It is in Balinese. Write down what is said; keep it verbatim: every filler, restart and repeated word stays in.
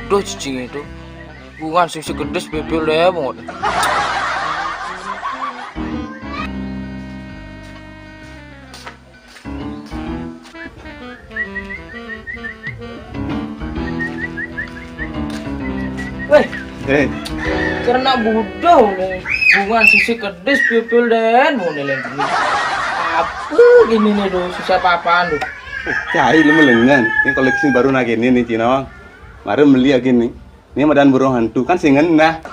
Duh, cicing itu. Bungan sing sekedes pepel deh, banget. Weh, eh, karena bodoh nih. Bungan sing sekedes pepel deh, mau nih. Apa gini nih, duh, susah apa-apaan, duh. Cai lu melengan. Ini koleksi baru nak ini nih, Cina. Mari beli lagi nih. Ini madan burung hantu kan sing ngenah.